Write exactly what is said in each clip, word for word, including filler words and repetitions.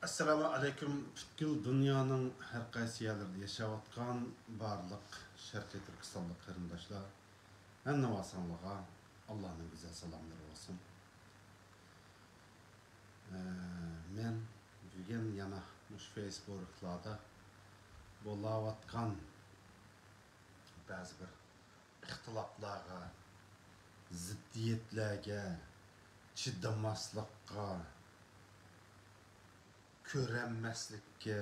ئەسسالامۇ ئەلەيكۇم، پۈتكۈل دۇنيانىڭ ھەر قايسى يەرلىرىدە ياشاۋاتقان بارلىق شەرقىي تۈركىستانلىق قېرىنداشلار، ھەممىۋاساڭلارغا ئاللانىڭ گۈزەل سالاملىرى بولسۇن. ئە، مەن بۈگۈن يەنە مۇشۇ فېيسبۇكلاردا بولاۋاتقان بەزى بىر ئىختىلاپلارغا، زىددىيەتلەرگە، چىدىماسلىققا، كۆرەلمەسلىككە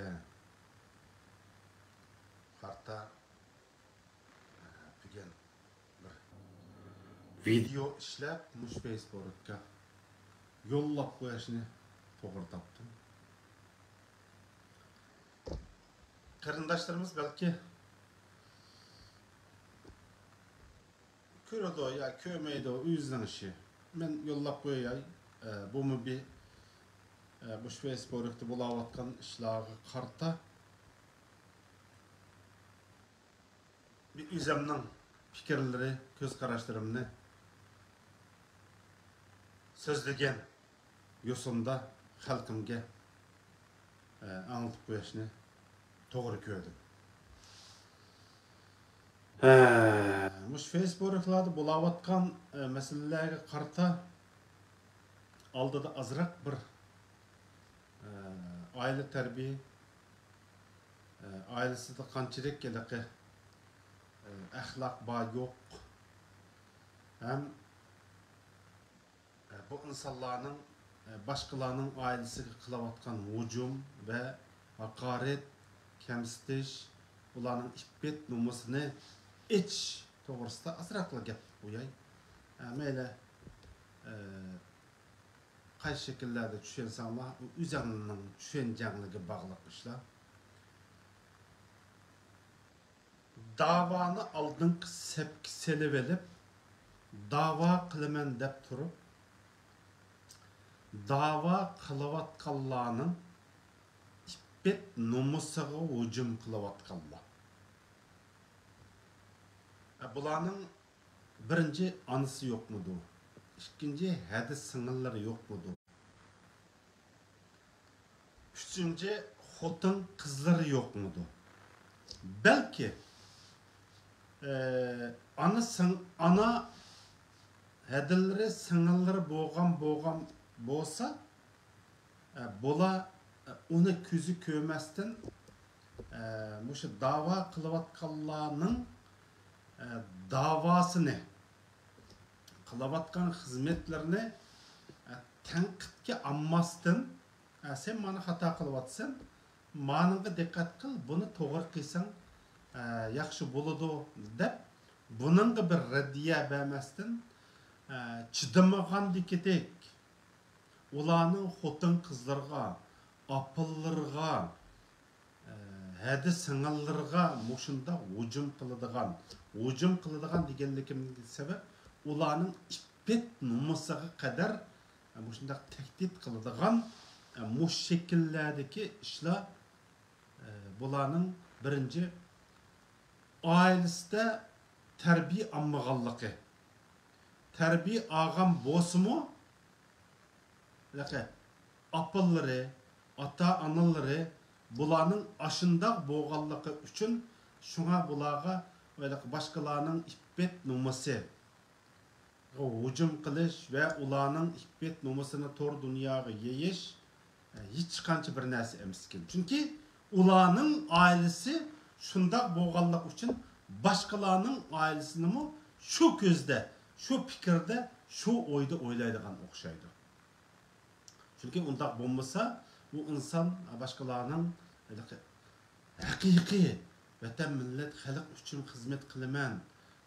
قارىتا، ئە، بۈگۈن بىر ۋىدېئو ئىشلەپ، مۇشۇ فېيسبۇكقا يوللاپ قويۇشنى توغرا تاپتىم. قېرىنداشلىرىمىز بەلكى كۆرىدۇ يا كۆرمەيدۇ، ئۆزىنىڭ ئىشى. مەن يوللاپ قوياي. ئە، بۇمۇ بىر، ئە، مۇشۇ فېيسبۇكتا بولاۋاتقان ئىشلارغا قارىتا بىر ئۆزۈمنىڭ پىكىرلىرى، كۆز قاراشلىرىمنى سۆزلىگەن يوسۇندا خەلقىمگە، ئە، ئاڭلىتىپ قويۇشنى توغرا كۆردۈم. ھە، مۇشۇ فېيسبۇكلاردا بولاۋاتقان، ئە، مەسىلىلەرگە قارىتا ئالدىدا ئازراق بىر، ئە، ئائىلە تەربىيە، ئە، ئائىلىسىدە قانچىلىك ھېلىقى، ئە، ئەخلاق بار يوق ھەم بۇ ئىنسانلارنىڭ، باشقىلارنىڭ ئائىلىسىگە قىلىۋاتقان ھۇجۇم ۋە ھاقارەت، كەمسىتىش، ئۇلارنىڭ ئىپپەت نومۇسىنى ئېچىش توغرىسىدا ئازراقلا گەپ قوياي. مەيلى، قايسى شەكىللەردە چۈشەنسەڭلار، ئۇ ئۆزۈڭنىڭ چۈشەنچەڭلىكىگە باغلىق ئىشلار. داۋانى ئالدىنقى سەپكە سېلىۋېلىپ، داۋا قىلىمەن دەپ تۇرۇپ، داۋا قىلىۋاتقانلارنىڭ ئىپپەت نومۇسىغا ھۇجۇم قىلىۋاتقانلار. ئە، بۇلارنىڭ بىرىنچى، ئانىسى يوقمىدۇ؟ ئىككىنچى، ھەدە سىڭىللىرى يوقمىدۇ؟ ئۈچىنچى، خوتۇن قىزلىرى يوقمىدۇ؟ بەلكى، ئە، ئانا سىڭ-، ئانا ھەدىلىرى، سىڭىللىرى بولغان، بولغان بولسا، ئە، بۇلار، ئە، ئۇنى كۆزى كۆرمەستىن، ئە، مۇشۇ داۋا قىلىۋاتقانلارنىڭ، ئە، داۋاسىنى، قىلىۋاتقان خىزمەتلىرىنى، ئە، تەنقىدكە ئالماستىن، ئە، سەن مانا خاتا قىلىۋاتىسەن، مانىڭغا دىققەت قىل، بۇنى توغرا قىلساڭ، ئە، ياخشى بولىدۇ، دەپ، بۇنىڭغا بىر رەددىيە بەرمەستىن، ئە، چىدىمىغاندىكىدەك، ئۇلارنىڭ خوتۇن قىزلىرىغا، ئاپىلىرىغا، ئە، ھەدە سىڭىللىرىغا مۇشۇنداق ھۇجۇم قىلىدىغان، ھۇجۇم قىلىدىغان دېگەنلىكىمدىكى سەۋەب، ئۇلارنىڭ ئىپپەت نومۇسىغا قەدەر، ئە، مۇشۇنداق تەھدىت قىلىدىغان، ئە، مۇشۇ شەكىللەردىكى ئىشلار، ئە، بۇلارنىڭ بىرىنچى، ئائىلىسىدە تەربىيە ئالمىغانلىقى، تەربىيە ئالغان بولسىمۇ، ھېلىقى ئاپىلىرى، ئاتا-ئانىلىرى بۇلارنىڭ ئاشۇنداق بولغانلىقى ئۈچۈن، شۇڭا بۇلارغا ھېلىقى باشقىلارنىڭ ئىپپەت نومۇسىغا ھۇجۇم قىلىش ۋە ئۇلارنىڭ ئىپپەت نومۇسىنى تور دۇنياغا يېيىش، ئە، ھېچقانچە بىر نەرسە ئەمەس ئىكەن. چۈنكى ئۇلارنىڭ ئائىلىسى شۇنداق بولغانلىقى ئۈچۈن باشقىلارنىڭ ئائىلىسىنىمۇ شۇ كۆزدە، شۇ پىكىردە، شۇ ئويدا ئويلايدىغان ئوخشايدۇ. چۈنكى ئۇنداق بولمىسا، ئۇ ئىنسان باشقىلارنىڭ ھېلىقى ھەقىقىي ۋەتەن، مىللەت، خەلق ئۈچۈن خىزمەت قىلىمەن،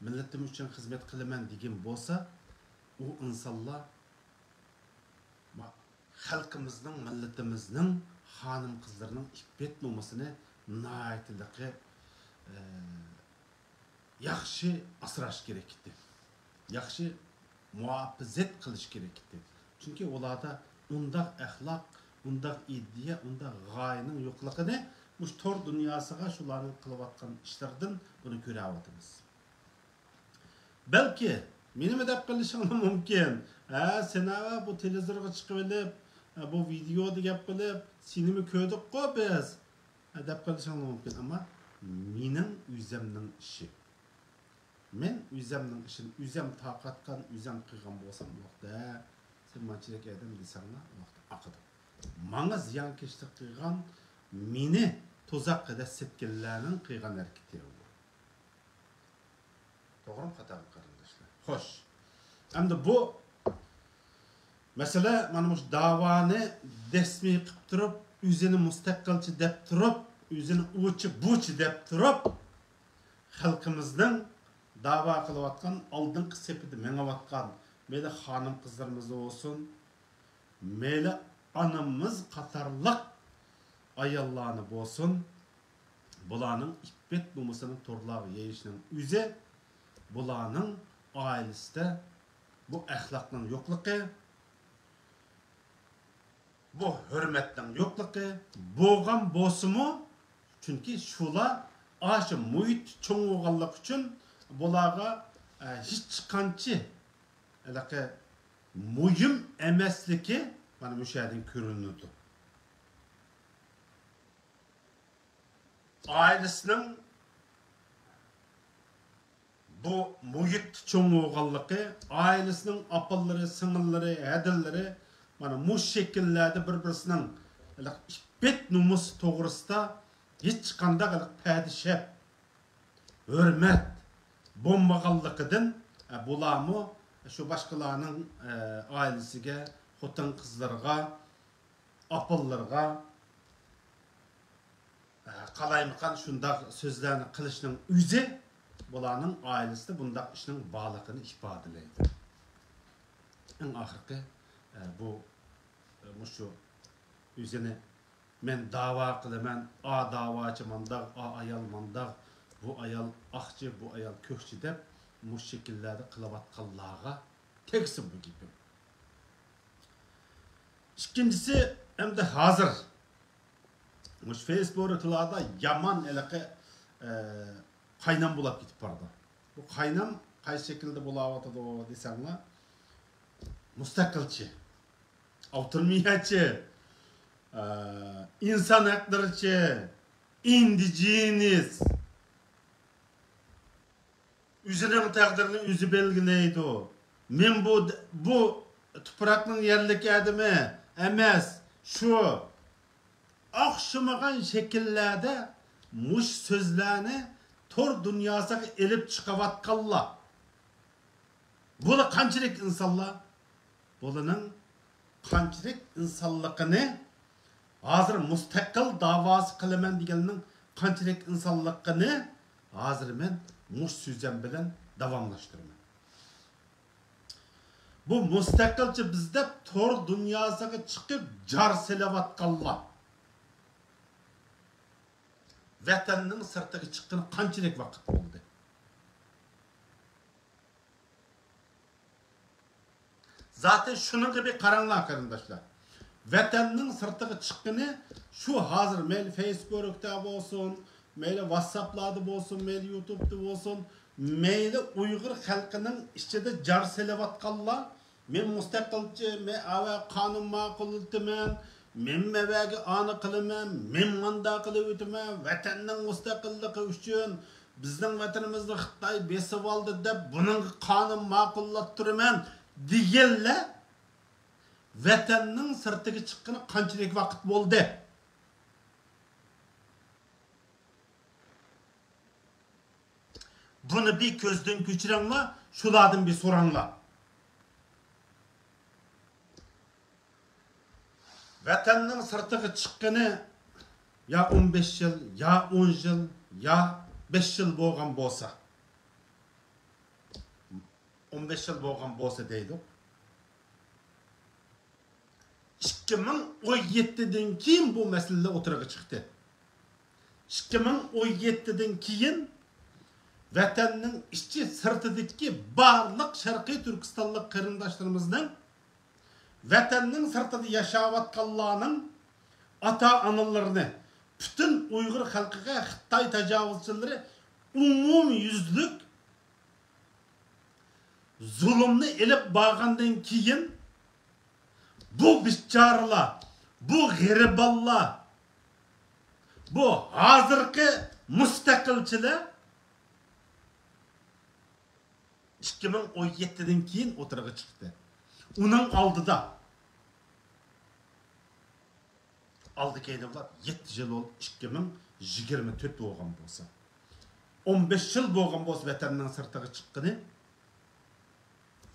مىللىتىم ئۈچۈن خىزمەت قىلىمەن دېگەن بولسا، ئۇ ئىنسانلار ما-، خەلقىمىزنىڭ، مىللىتىمىزنىڭ خانىم-قىزلىرىنىڭ ئىپپەت نومۇسىنى ناھايىتىلىقى، ئە، ياخشى ئاسراش كېرەك ئىدى. ياخشى مۇھاپىزەت قىلىش كېرەك ئىدى. چۈنكى ئۇلاردا ئۇنداق ئەخلاق، ئۇنداق ئىدىيە، ئۇنداق غايىنىڭ يوقلۇقىنى مۇشۇ تور دۇنياسىغا شۇلارنىڭ قىلىۋاتقان ئىشلىرىدىن بۇنى كۆرۈۋاتىمىز. بەلكى مېنىمۇ دەپ قېلىشىڭلار مۇمكىن. ھە، سېنى بۇ تېلېۋىزورغا چىقىۋېلىپ، بۇ ۋىدېئودا گەپ قىلىپ، سېنىمۇ كۆردۇققۇ بىز، دەپ قېلىشىڭلار مۇمكىن. ئەمما مېنىڭ ئۆزەمنىڭ ئىشى. مەن ئۆزەمنىڭ ئىشىنى ئۆزەم تارقاتقان، ئۆزەم قىلغان بولسام، ئۇ ۋاقىتتا، سەن مانچىلىك ئادەم دېسەڭلار، ئۇ ۋاقىتتا ئاقىدۇ. ماڭا زىيانكەشلىك قىلغان، مېنى تۇزاققا دەسسەتكەنلەرنىڭ قىلغان ھەرىكىتى ئۇ. توغرىمۇ، خاتامۇ، قېرىنداشلار؟ خوش. ئەمدى بۇ مەسىلە، مانا مۇشۇ داۋانى رەسمىي قىلىپ تۇرۇپ، ئۆزىنى مۇستەقىلچى دەپ تۇرۇپ، ئۆزىنى ئۇچى بۇچى دەپ تۇرۇپ، خەلقىمىزنىڭ داۋا قىلىۋاتقان ئالدىنقى سېپىدە مېڭىۋاتقان مەيلى خانىم قىزلىرىمىز بولسۇن، مەيلى ئانىمىز قاتارلىق ئاياللارنى بولسۇن، بۇلارنىڭ ئىپپەت نومۇسىنى تورلارغا يېيىشنىڭ ئۆزى بۇلارنىڭ ئائىلىسىدە بۇ ئەخلاقنىڭ يوقلۇقى، بۇ ھۆرمەتنىڭ يوقلۇقى بولغان بولسىمۇ، چۈنكى شۇلار ئاشۇ مۇھىتتا چوڭ بولغانلىقى ئۈچۈن بۇلارغا، ئە، ھېچقانچە ھېلىقى مۇھىم ئەمەسلىكى مانا مۇشۇ يەردىن كۆرۈنىدۇ. ئائىلىسىنىڭ بۇ مۇھىتتا چوڭ بولغانلىقى، ئائىلىسىنىڭ ئاپىلىرى، سىڭىللىرى، ھەدىلىرى مانا مۇشۇ شەكىللەردە بىر-بىرسىنىڭ ھېلىقى ئىپپەت نومۇسى توغرىسىدا ھېچقانداق ھېلىقى پەدىشەپ، ھۆرمەت بولمىغانلىقىدىن، ئە، بۇلارمۇ شۇ باشقىلارنىڭ، ئە، ئائىلىسىگە، خوتۇن-قىزلىرىغا، ئاپىلىرىغا، ئە، قالايمىقان شۇنداق سۆزلەرنى قىلىشنىڭ ئۆزى بۇلارنىڭ ئائىلىسىدە بۇنداق ئىشنىڭ بارلىقىنى ئىپادىلەيدۇ. ئەڭ ئاخىرقى، ئە، بۇ، ئە، مۇشۇ ئۆزىنى مەن داۋا قىلىمەن، ئا داۋاچى مانداق، ئا ئايال مانداق، بۇ ئايال ئاقچى، بۇ ئايال كۆكچى دەپ مۇشۇ شەكىللەردە قىلىۋاتقانلارغا تەگسۇن بۇ گېپىم. ئىككىنچىسى، ئەمدى ھازىر مۇشۇ فېيسبۇكلاردا يامان ھېلىقى، ئە، قاينام بولاپ كېتىپ بارىدۇ. بۇ قاينام قايسى شەكىلدە بولاۋاتىدۇ دېسەڭلار، مۇستەقىلچى، ئاپتونومىيەچى، ئە، ئىنسان ھەقلىرىچى، ئىندىجېنىس، ئۆزىنىڭ تەقدىرىنى ئۆزى بەلگىلەيدۇ. مەن بۇ، بۇ تۇپراقنىڭ يەرلىك ئادىمى ئەمەس، شۇ. ئوخشىمىغان شەكىللەردە مۇشۇ سۆزلەرنى تور دۇنياسىغا ئېلىپ چىقىۋاتقانلار. بۇلار قانچىلىك ئىنسانلار؟ بۇلارنىڭ قانچىلىك ئىنسانلىقىنى، ھازىر مۇستەقىل داۋاسى قىلىمەن دېگەننىڭ قانچىلىك ئىنسانلىقىنى ھازىر مەن مۇشۇ سۆزۈم بىلەن داۋاملاشتۇرىمەن. بۇ مۇستەقىلچى بىز دەپ تور دۇنياسىغا چىقىپ جار سېلىۋاتقانلار ۋەتەننىڭ سىرتىغا چىققىلى قانچىلىك ۋاقىت بولدى؟ زاتەن شۇنىڭغا بىر قاراڭلار، قېرىنداشلار. ۋەتەننىڭ سىرتىغا چىققىنى شۇ ھازىر مەيلى فېيسبۇكتا بولسۇن، مەيلى ۋاتساپلاردا بولسۇن، مەيلى يۇتۇبتا بولسۇن، مەيلى ئۇيغۇر خەلقىنىڭ ئىچىدە جار سېلىۋاتقانلار، مەن مۇستەقىلچى، مەن ئەۋە قانۇن ماقۇللىتىمەن، مەن مەۋەگە ئانى قىلىمەن، مەن ماندا قىلىۋېتىمەن، ۋەتەننىڭ مۇستەقىللىقى ئۈچۈن، بىزنىڭ ۋەتىنىمىزنى خىتاي بېسىۋالدى دەپ، بۇنىڭغا قانۇن ماقۇللاپ تۇرىمەن دېگەنلەر ۋەتەننىڭ سىرتىغا چىققىنى قانچىلىك ۋاقىت بولدى؟ بۇنى بىر كۆزدىن كۆچۈرۈڭلار، شۇلاردىن بىر سوراڭلار. ۋەتەننىڭ سىرتىغا چىققىنى يا ئون بەش يىل، يا ئون يىل، يا بەش يىل بولغان بولسا، ئون بەش يىل بولغان بولسا دەيدۇ. ئىككى مىڭ ئون يەتتىدىن كېيىن بۇ مەسىلىلەر ئوتتۇرىغا چىقتى. ئىككى مىڭ ئون يەتتىدىن كېيىن ۋەتەننىڭ ئىچى سىرتىدىكى بارلىق شەرقىي تۈركىستانلىق قېرىنداشلىرىمىزنىڭ، ۋەتەننىڭ سىرتىدا ياشاۋاتقانلارنىڭ ئاتا-ئانىلىرىنى، پۈتۈن ئۇيغۇر خەلقىگە خىتاي تاجاۋۇزچىلىرى ئومۇميۈزلۈك زۇلۇمنى ئېلىپ بارغاندىن كېيىن، بۇ بىچارىلار، بۇ غېرىبانلار، بۇ ھازىرقى مۇستەقىلچىلەر ئىككى مىڭ ئون يەتتىدىن كېيىن ئوتتۇرىغا چىقتى. ئۇنىڭ ئالدىدا، ئالدى كەينى بولۇپ يەتتە يىل بولدى، ئىككى مىڭ يىگىرمە تۆت بولغان بولسا، ئون بەش يىل بولغان بولسا ۋەتەننىڭ سىرتىغا چىققىنى،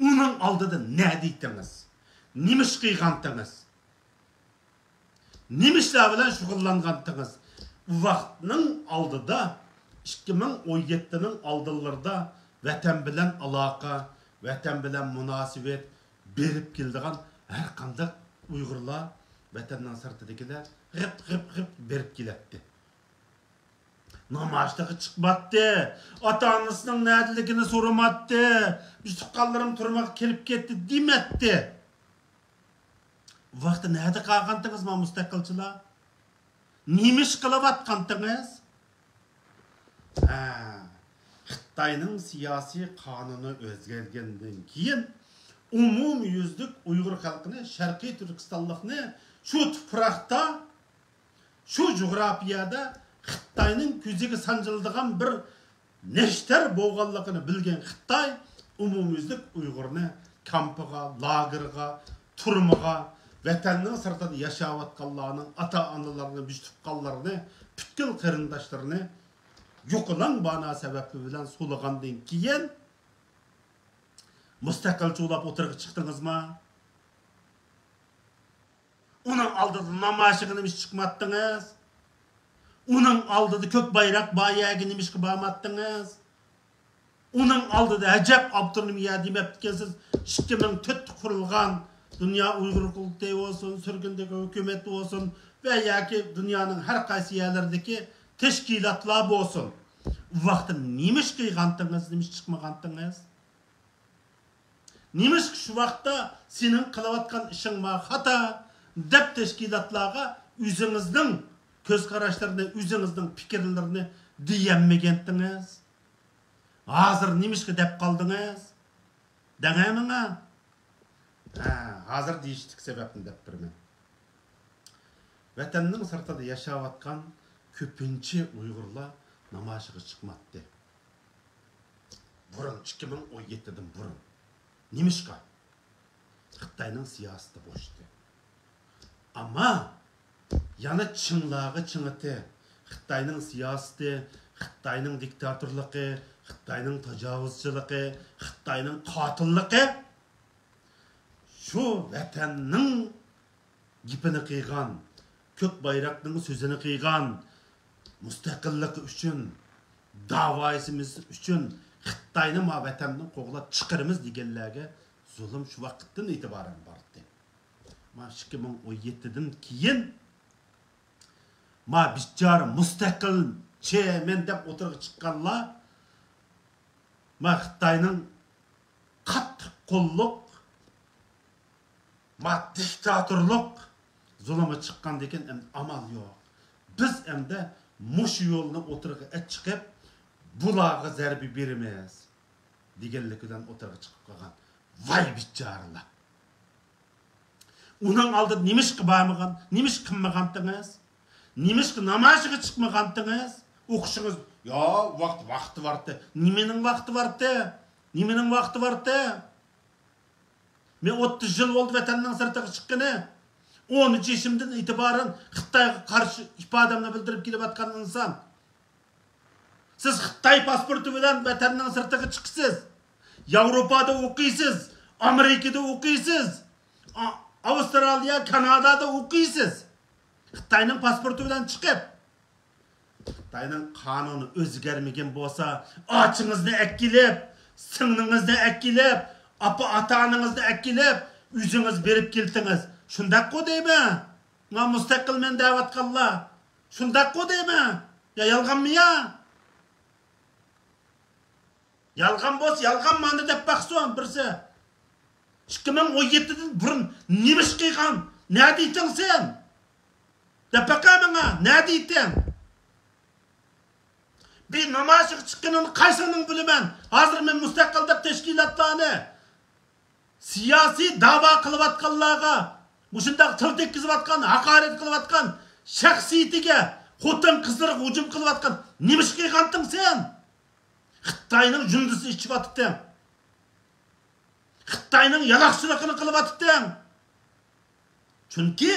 ئۇنىڭ ئالدىدا نە دېيتىڭىز؟ نېمە ئىش قىلغانتىڭىز؟ نېمە ئىشلار بىلەن شۇغۇللانغانتىڭىز؟ ۋاقىتنىڭ ئالدىدا، ئىككى مىڭ ئون يەتتىنىڭ ئالدىلىرىدا ۋەتەن بىلەن ئالاقە، ۋەتەن بىلەن مۇناسىۋەت بېرىپ كېلىدىغان ھەر قانداق ئۇيغۇرلار، ۋەتەننىڭ سىرتىدىكىلەر غىپ، غىپ، غىپ بېرىپ كېلەتتى. نامايىشلارغا چىقماتتى. ئاتا-ئانىسىنىڭ نەدىلىكىنى سورىماتتى. بىز تۇغقانلىرىم تۈرمىگە كىرىپ كەتتى دېمەتتى. ۋاقتى نەدە قالغانتىڭىز، ما مۇستەقىلچىلار؟ نېمە ئىش قىلىۋاتقانتىڭىز؟ ھە، خىتاينىڭ سىياسىي قانۇنى ئۆزگەرگەندىن كېيىن، ئومۇميۈزلۈك ئۇيغۇر خەلقىنى، شەرقىي تۈركىستانلىقنى شۇ تۇپراقتا، شۇ جۇغراپىيەدە خىتاينىڭ كۆزىگە سانجىلىدىغان بىر نەشتەر بولغانلىقىنى بىلگەن خىتاي ئومۇميۈزلۈك ئۇيغۇرنى كامپىغا، لاگېرغا، تۈرمىگە، ۋەتەننىڭ سىرتىدا ياشاۋاتقانلارنىڭ ئاتا-ئانىلىرىنى، بىز تۇغقانلىرىنى، پۈتكۈل قېرىنداشلىرىنى يوقىلاڭ بانا سەۋەبى بىلەن سولىغاندىن كېيىن، مۇستەقىلچى بولاپ ئوتتۇرىغا چىقتىڭىزما؟ ئۇنىڭ ئالدىدا نامايىشىغا نېمە ئۈچۈن چىقماتتىڭىز؟ ئۇنىڭ ئالدىدا كۆك بايراق بار يەرگە نېمە ئىشقا بارماتتىڭىز؟ ئۇنىڭ ئالدىدا ئەجەب ئاپتونومىيە دېمەپتىكەنسىز، ئىككى مىڭ تۆتتە قۇرۇلغان دۇنيا ئۇيغۇر قۇرۇلتىيى بولسۇن، سۈرگۈندىكى ھۆكۈمەت بولسۇن ۋە ياكى دۇنيانىڭ ھەر قايسى يەرلىرىدىكى تەشكىلاتلار بولسۇن. ئۇ ۋاقىتتا نېمە ئىش قىلغانتىڭىز، نېمە ئىش چىقمىغانتىڭىز؟ نېمىشقا شۇ ۋاقىتتا سېنىڭ قىلىۋاتقان ئىشىڭ ما خاتا دەپ تەشكىلاتلارغا ئۆزىڭىزنىڭ كۆز قاراشلىرىنى، ئۆزىڭىزنىڭ پىكىرلىرىنى دېيەلمىگەنتىڭىز؟ ھازىر نېمىشقا دەپ قالدىڭىز؟ دەڭە ماڭا. ھە، ھازىر دېيىشلىك سەۋەبنى دەپ بېرىمەن. ۋەتەننىڭ سىرتىدا ياشاۋاتقان كۆپىنچە ئۇيغۇرلار نامايىشىغا چىقماتتى. بۇرۇن، ئىككى مىڭ ئون يەتتىدىن بۇرۇن. نېمىشقا؟ خىتاينىڭ سىياسىتى بوشتى. ئەمما يەنە چىڭلارغا چىڭىتى، خىتاينىڭ سىياسىتى، خىتاينىڭ دىكتاتورلۇقى، خىتاينىڭ تاجاۋۇزچىلىقى، خىتاينىڭ قاتىللىقى، شۇ ۋەتەننىڭ گېپىنى قىلغان، كۆك بايراقنىڭ سۆزىنى قىلغان، مۇستەقىللىقى ئۈچۈن، داۋايىسىمىز ئۈچۈن خىتاينى ما ۋەتەندىن قوغلاپ چىقىرىمىز دېگەنلەرگە زۇلۇم شۇ ۋاقىتتىن ئېتىبارەن باردى. ما ئىككى مىڭ ئون يەتتىدىن كېيىن ما بىچارە مۇستەقىلچىمەن دەپ ئوتتۇرىغا چىققانلار ما خىتاينىڭ قاتتىق قوللۇق، ما دىكتاتورلۇق زۇلۇمى چىققاندىكىن ئەمدى ئامال يوق. بىز ئەمدى مۇشۇ يولنى ئوتتۇرىغا چىقىپ، بۇلارغا زەربە بېرىمىز دېگەنلىك بىلەن ئوتتۇرىغا چىقىپ قالغان. ۋاي بىچارىلار! ئۇنىڭ ئالدىدا نېمىشقا بارمىغان، نېمىشقا قىلمىغانتىڭىز؟ نېمىشقا نامايىشىغا چىقمىغانتىڭىز؟ ئوقۇشىڭىز، يا، ۋاقىت، ۋاقتى بارتى. نېمىنىڭ ۋاقتى بارتى؟ نېمىنىڭ ۋاقتى بارتى؟ مەن ئوتتۇز يىل بولدى ۋەتەننىڭ سىرتىغا چىققىنى. ئونىنچى يېشىمدىن ئېتىبارەن خىتايغا قارشى ئىپادەمنى بىلدۈرۈپ كېلىۋاتقان ئىنسان. سىز خىتاي پاسپورتى بىلەن ۋەتەننىڭ سىرتىغا چىقىسىز. ياۋروپادا ئوقۇيسىز، ئامېرىكىدا ئوقۇيسىز، ئا-، ئاۋسترالىيە، كانادادا ئوقۇيسىز. خىتاينىڭ پاسپورتى بىلەن چىقىپ، خىتاينىڭ قانۇنى ئۆزگەرمىگەن بولسا، ئاچىڭىزنى ئەكېلىپ، سىڭلىڭىزنى ئەكېلىپ، ئاپا ئاتا-ئانىڭىزنى ئەكېلىپ، ئۆزىڭىز بېرىپ كېلىتىڭىز. شۇنداققۇ دەيمەن. مانا مۇستەقىلمەن دەۋاتقانلار. شۇنداققۇ دەيمەن. يا يالغانمۇ يا؟ يالغان بولسا يالغان مانا دەپ باقسۇن بىرسى. ئىككى مىڭ ئون يەتتىدىن بۇرۇن نېمە ئىش قىلغان؟ نەدە ئىدىڭ سەن؟ دەپ باقە ماڭا، نەدە ئىدىڭ؟ بىر نامايىشقا چىققىنىڭنى قايسىڭنىڭ بىلىمەن؟ ھازىر مەن مۇستەقىل دەپ تەشكىلاتلارنى، سىياسىي داۋا قىلىۋاتقانلارغا، مۇشۇنداق تىل تەگكۈزۈۋاتقان، ھاقارەت قىلىۋاتقان، شەخسىيىتىگە، خوتۇن قىزلىرىغا ھۇجۇم قىلىۋاتقان نېمە ئىش قىلغانتىڭ سەن؟ خىتاينىڭ جۈندىسىنى ئىچىۋاتىتتىڭ. خىتاينىڭ يالاقچىلىقىنى قىلىۋاتىتتىڭ. چۈنكى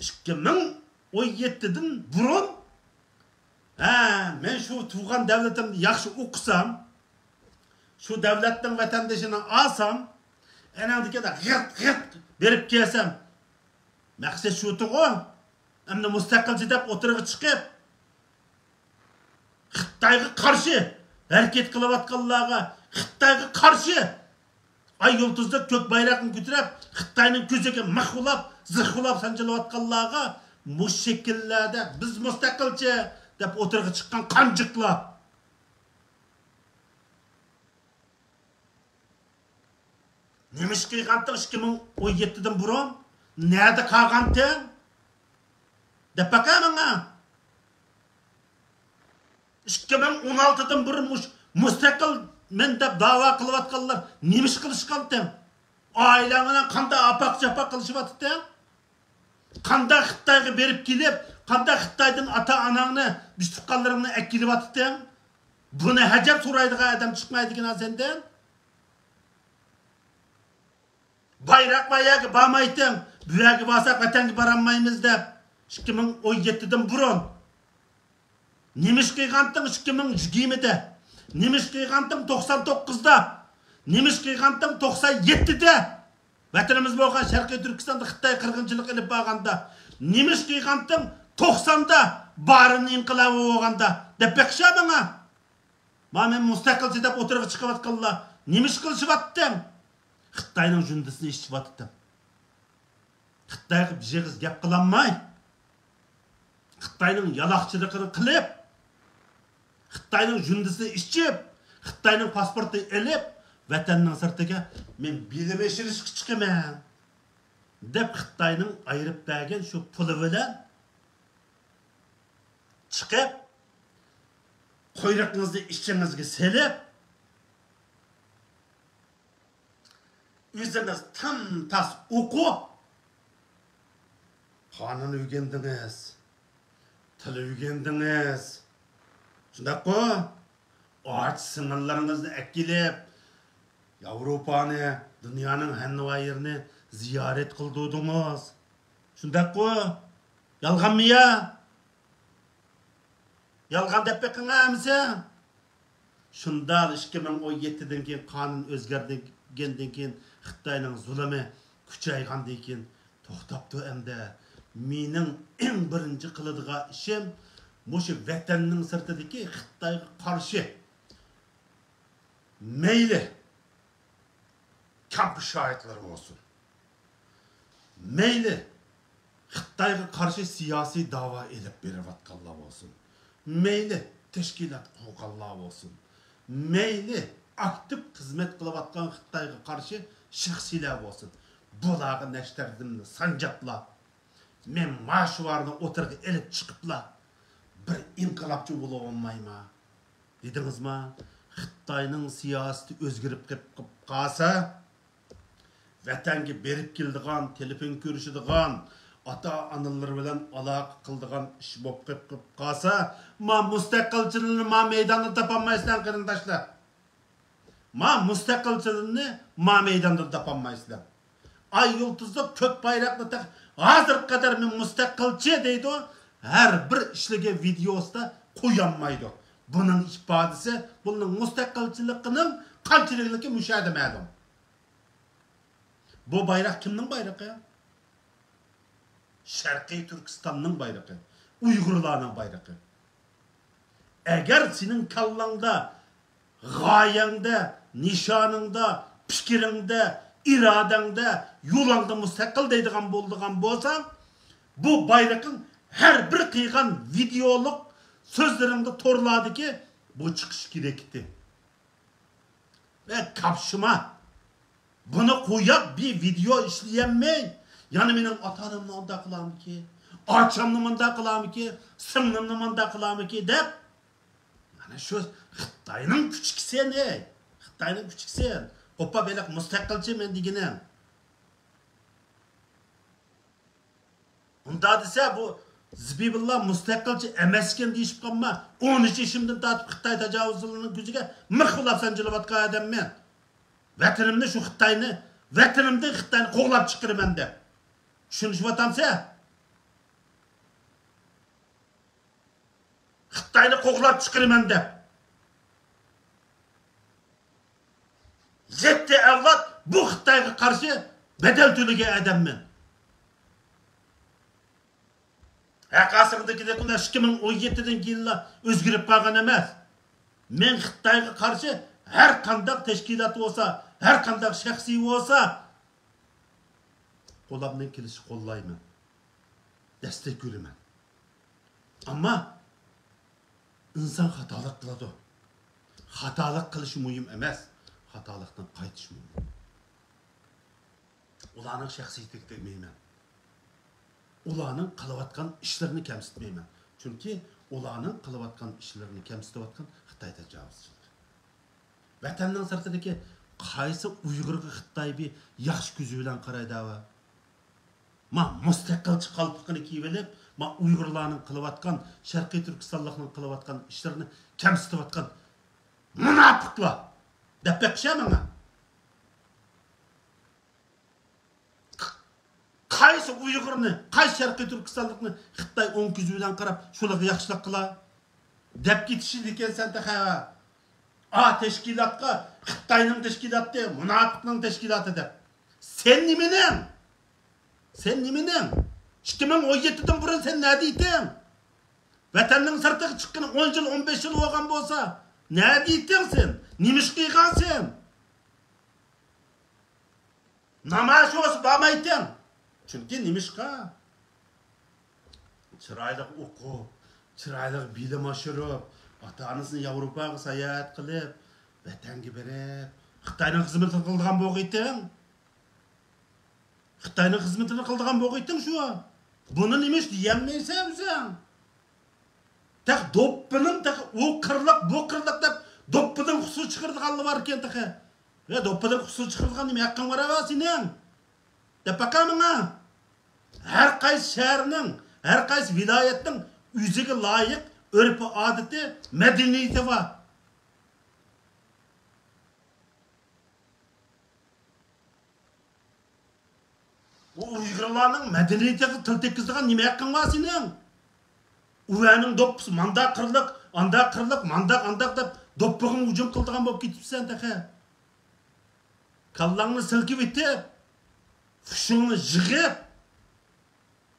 ئىككى مىڭ ئون يەتتىدىن بۇرۇن، ھە، مەن شۇ تۇغقان دۆلىتىمدە ياخشى ئوقۇسام، شۇ دۆلەتنىڭ ۋەتەندىشىنى ئالسام، ئەنەڭدىكىدە غىرت غىرت بېرىپ كەلسەم، مەقسەت شۇتىغۇ. ئەمدى مۇستەقىلچى دەپ ئوتتۇرىغا چىقىپ، خىتايغا قارشى ھەرىكەت قىلىۋاتقانلارغا، خىتايغا قارشى ئاي يۇلتۇزدا كۆك بايراقنى كۆتۈرۈپ، خىتاينىڭ كۆزىگە مىخ ئۇلاپ، زىخ ئۇلاپ سانجىلىۋاتقانلارغا مۇشۇ شەكىللەردە بىز مۇستەقىلچى دەپ ئوتتۇرىغا چىققان قانجىقلار. نېمە ئىش قىلغانتىڭ ئىككى مىڭ ئون يەتتىدىن بۇرۇن؟ نەدە قالغانتىڭ؟ دەپ باقە ماڭا. ئىككى مىڭ ئون ئالتىدىن بۇرۇن مۇش-، مۇستەقىل مەن دەپ داۋا قىلىۋاتقانلار نېمە ئىش قىلىشقانتىڭ؟ ئائىلەڭ بىلەن قانداق ئاپاق-چاپاق قىلىشىۋاتىتتىڭ؟ قانداق خىتايغا بېرىپ كېلىپ، قانداق خىتايدىن ئاتا-ئاناڭنى، بىز تۇغقانلىرىڭنى ئەكېلىۋاتىتتىڭ؟ بۇنى ھەجەپ سورايدىغان ئادەم چىقمايدىكەن سەندىن. بايراق بار يەرگە بارمايتتىڭ، بۇ يەرگە بارساق ۋەتەنگە بارالمايمىز دەپ، ئىككى مىڭ ئون يەتتىدىن بۇرۇن. نېمە ئىش قىلغانتىڭ ئىككى مىڭ يىگىرمىدە؟ نېمە ئىش قىلغانتىڭ توقسان توققۇزدا؟ نېمە ئىش قىلغانتىڭ توقسان يەتتىدە؟ ۋەتىنىمىز بولغان شەرقىي تۈركىستاندا خىتاي قىرغىنچىلىق ئېلىپ بارغاندا، نېمە ئىش قىلغانتىڭ توقساندا بارىن ئىنقىلابى بولغاندا دەپ بېقىشا ماڭا. مانا مەن مۇستەقىلچى دەپ ئوتتۇرىغا چىقىۋاتقانلار نېمە ئىش قىلىشىۋاتتىڭ؟ خىتاينىڭ جۈندىسىنى ئىچىۋاتتىڭ. خىتايغا بىر ئېغىز گەپ قىلالماي، خىتاينىڭ يالاقچىلىقىنى قىلىپ، خىتاينىڭ جۈندىسىنى ئىچىپ، خىتاينىڭ پاسپورتىنى ئېلىپ، ۋەتەننىڭ سىرتىغا مەن بىلىم ئېشىرىشقا چىقىمەن دەپ خىتاينىڭ ئايرىپ بەرگەن شۇ پۇلى بىلەن چىقىپ، قۇيرۇقىڭىزنى ئىچىڭىزگە سېلىپ، ئۆزىڭىز تىم تاس ئوقۇپ، قانۇن ئۆگەندىڭىز، تىل ئۆگەندىڭىز. شۇنداققۇ؟ ئاچا سىڭىللىرىڭىزنى ئەكېلىپ، ياۋروپانى، دۇنيانىڭ ھەممە يېرىنى زىيارەت قىلدۇردىڭىز. شۇنداققۇ؟ يالغانمۇ يا؟ يالغان دەپ بېقىڭ ھەممىسى. شۇنداق ئىككى مىڭ ئون يەتتىدىن كېيىن قانۇن ئۆزگەرگەندىن كېيىن خىتاينىڭ زۇلۇمى كۈچەيگەندىن كېيىن توختاپتۇ ئەمدى. مېنىڭ ئەڭ بىرىنچى قىلىدىغان ئىشىم مۇشۇ ۋەتەننىڭ سىرتىدىكى خىتايغا قارشى مەيلى كامپ شاھىتلىرى بولسۇن، مەيلى خىتايغا قارشى سىياسىي داۋا ئېلىپ بېرىۋاتقانلار بولسۇن، مەيلى تەشكىلات قۇرغانلار بولسۇن، مەيلى ئاكتىپ خىزمەت قىلىۋاتقان خىتايغا قارشى شەخسلەر بولسۇن، بۇلارغا نەشتەردىمنى سانجاپلا، مەن ماشۇلارنى ئوتتۇرىغا ئېلىپ چىقىپلا بىر ئىنقىلابچى بولۇۋالمايما؟ دېدىڭىزما؟ خىتاينىڭ سىياسىتى ئۆزگىرىپ قېلىپ قالسا، ۋەتەنگە بېرىپ كېلىدىغان، تېلېفون كۆرۈشىدىغان، ئاتا-ئانىلىرى بىلەن ئالاقە قىلىدىغان ئىش بولۇپ قېلىپ قالسا، ما مۇستەقىلچىلىرىنى ما مەيداندا تاپالمايسىلەر قېرىنداشلار. ما مۇستەقىلچىلىرىنى ما مەيداندا تاپالمايسىلەر. ئاي يۇلتۇزلۇق كۆك بايراقنى تاق-، ھازىرغا قەدەر مەن مۇستەقىلچى دەيدۇ، ھەر بىر ئىشلىگەن ۋىدېئوسىدا قويالمايدۇ. بۇنىڭ ئىپادىسى، بۇنىڭ مۇستەقىلچىلىقىنىڭ قانچىلىكلىكى مۇشۇ يەردە مەلۇم. بۇ بايراق كىمنىڭ بايرىقى؟ شەرقىي تۈركىستاننىڭ بايرىقى، ئۇيغۇرلارنىڭ بايرىقى. ئەگەر سېنىڭ كاللاڭدا، غايەڭدە، نىشانىڭدا، پىكرىڭدە، ئىرادەڭدە، يولۇڭدا مۇستەقىل دەيدىغان بولىدىغان بولساڭ، بۇ بايرىقىڭ ھەر بىر قىلغان ۋىدېئولۇق سۆزلىرىڭدە، تورلاردىكى بۇ چىقىشى كېرەك ئىدى. ۋە كاپشىما. بۇنى قويۇپ بىر ۋىدېئو ئىشلىيەلمەي، يەنە مېنىڭ ئاتا-ئانامنى ئانداق قىلارمىكى، ئاچامنى مۇنداق قىلارمىكى، سىڭلىمنى مۇنداق قىلارمىكى دەپ، مانا شۇ خىتاينىڭ كۈچۈكىسەن، ئەي. خىتاينىڭ كۈچۈكىسەن. قوپا بېلىق مۇستەقىلچى مەن دېگىنىم. ئۇنداق دېسە، بۇ زىبىبۇللا مۇستەقىلچى ئەمەسكەن دېيىشىپ قالما. ئون ئۈچ يېشىمدىن تارتىپ خىتاي تاجاۋۇزچىلىرىنىڭ كۆزىگە مىخ بولاپ سانجىلىۋاتقان ئادەممەن. ۋەتىنىمنى شۇ خىتاينى، ۋەتىنىمدىن خىتاينى قوغلاپ چىقىرىمەن دەپ. چۈشىنىشىۋاتامسەن؟ خىتاينى قوغلاپ چىقىرىمەن دەپ. يەتتە ئەۋلاد بۇ خىتايغا قارشى بەدەل تۆلىگەن ئادەممەن. ھەقاسىڭدىكىدەك ئىككى مىڭ ئون يەتتىدىن كېيىنلا ئۆزگىرىپ قالغان ئەمەس. مەن خىتايغا قارشى ھەر قانداق تەشكىلات بولسا، ھەر قانداق شەخسىي بولسا، قولۇمدىن كېلىشىچە قوللايمەن، دەستەك بېرىمەن. ئەمما ئىنسان خاتالىق قىلىدۇ. خاتالىق قىلىش مۇھىم ئەمەس، خاتالىقتىن قايتىش مۇھىم. ئۇلارنىڭ شەخسىيىتىگە تەگمەيمەن. ئۇلارنىڭ قىلىۋاتقان ئىشلىرىنى كەمسىتمەيمەن. چۈنكى ئۇلارنىڭ قىلىۋاتقان ئىشلىرىنى كەمسىتىۋاتقان خىتاي تاجاۋۇزچىلىرى. ۋەتەننىڭ سىرتىدىكى قايسى ئۇيغۇرغا خىتاي بىر ياخشى كۆزى بىلەن قارايدۇ ھاۋا؟ ما مۇستەقىلچى قالپىقىنى كىيىۋېلىپ، ما ئۇيغۇرلارنىڭ قىلىۋاتقان، شەرقىي تۈركىستانلىقنىڭ قىلىۋاتقان ئىشلىرىنى كەمسىتىۋاتقان مۇناپىقلار دەپ بېقىشە ماڭا. قايسى ئۇيغۇرنى، قايسى شەرقىي تۈركىستانلىقنى خىتاي ئوڭ كۆزى بىلەن قاراپ، شۇلارغا ياخشىلىق قىلا دەپ كېتىشىدىكەنسەن تېخى. ئا تەشكىلاتقا خىتاينىڭ تەشكىلاتى، مۇناپىقنىڭ تەشكىلاتى دەپ. سەن نېمىنىڭ؟ سەن نېمىنىڭ؟ ئىككى مىڭ ئون يەتتىدىن بۇرۇن سەن نەدە ئىدىڭ؟ ۋەتەننىڭ سىرتىغا چىققىنى ئون يىل، ئون بەش يىل بولغان بولسا، نەدە ئىدىڭ سەن؟ نېمە ئىش قىلغانسەن؟ نامايىش بولسا بارمايتتىڭ. چۈنكى نېمىشقا؟ چىرايلىق ئوقۇپ، چىرايلىق بىلىم ئاشۇرۇپ، ئاتا-ئانىسىنى ياۋروپاغا ساياھەت قىلىپ، ۋەتەنگە بېرىپ، خىتاينىڭ خىزمىتىنى قىلىدىغان بولغىيتتىڭ. خىتاينىڭ خىزمىتىنى قىلىدىغان بولغىيتتىڭ شۇ. بۇنى نېمە ئىش دېيەلمەيسەن ئۆزۈڭ؟ تېخى دوپپىنىڭ تېخى ئۇ قىرلىق، بۇ قىرلىق دەپ دوپپىدىن قۇسۇر چىقىرىدىغانلار باركەن تېخى. يا دوپپىدىن قۇسۇر چىقىرىدىغان نېمە ھەققىڭ بار ھاۋا سېنىڭ؟ دەپ باقە ماڭا. ھەر قايسى شەھەرنىڭ، ھەر قايسى ۋىلايەتنىڭ ئۆزىگە لايىق ئۆرپ-ئادىتى، مەدەنىيىتى بار. ئۇ ئۇيغۇرلارنىڭ مەدەنىيىتىگە تىل تەگكۈزىدىغان نېمە ھەققىڭ بار سېنىڭ؟ ئۇۋەنىڭ دوپپىسى ماندا قىرلىق، ئاندا قىرلىق، مانداق ئانداق دەپ دوپپىغا ھۇجۇم قىلىدىغان بولۇپ كېتىپسەن تېخى. كاللاڭنى سىلكىۋېتىپ، خۇشۇڭنى يىغىپ،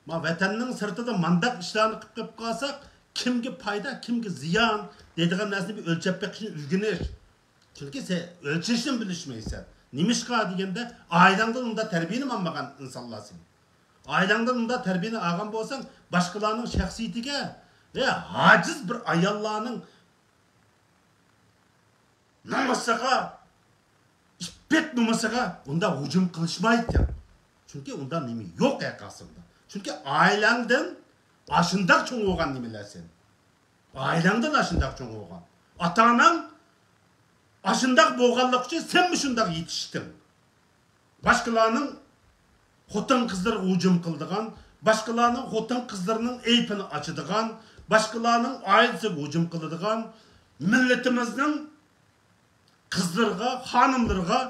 ما ۋەتەننىڭ سىرتىدا مانداق ئىشلارنى قىلىپ قېلىپ قالساق، كىمگە پايدا، كىمگە زىيان دەيدىغان نەرسىنى بىر ئۆلچەپ بېقىشنى ئۆگىنىش. چۈنكى سەن ئۆلچەشنى بىلىشمەيسەن. نېمىشقا دېگەندە، ئائىلەڭدىن ئۇنداق تەربىيەنى ئالمىغان ئىنسانلار سەن. ئائىلەڭدىن ئۇنداق تەربىيەنى ئالغان بولساڭ، باشقىلارنىڭ شەخسىيىتىگە ۋە ھاجىز بىر ئاياللارنىڭ نومۇسىغا، ئىپپەت نومۇسىغا ئۇنداق ھۇجۇم قىلىشمايتتىڭ. چۈنكى ئۇنداق نېمە يوق ھەققاسىڭدا. چۈنكى ئائىلەڭدىن ئاشۇنداق چوڭ بولغان نېمىلەر سەن. ئائىلەڭدىن ئاشۇنداق چوڭ بولغان. ئاتا-ئاناڭ ئاشۇنداق بولغانلىقى ئۈچۈن سەنمۇ شۇنداق يېتىشتىڭ. باشقىلارنىڭ خوتۇن-قىزلىرىغا ھۇجۇم قىلىدىغان، باشقىلارنىڭ خوتۇن-قىزلىرىنىڭ ئەيىبىنى ئاچىدىغان، باشقىلارنىڭ ئائىلىسىگە ھۇجۇم قىلىدىغان، مىللىتىمىزنىڭ قىزلىرىغا، خانىملىرىغا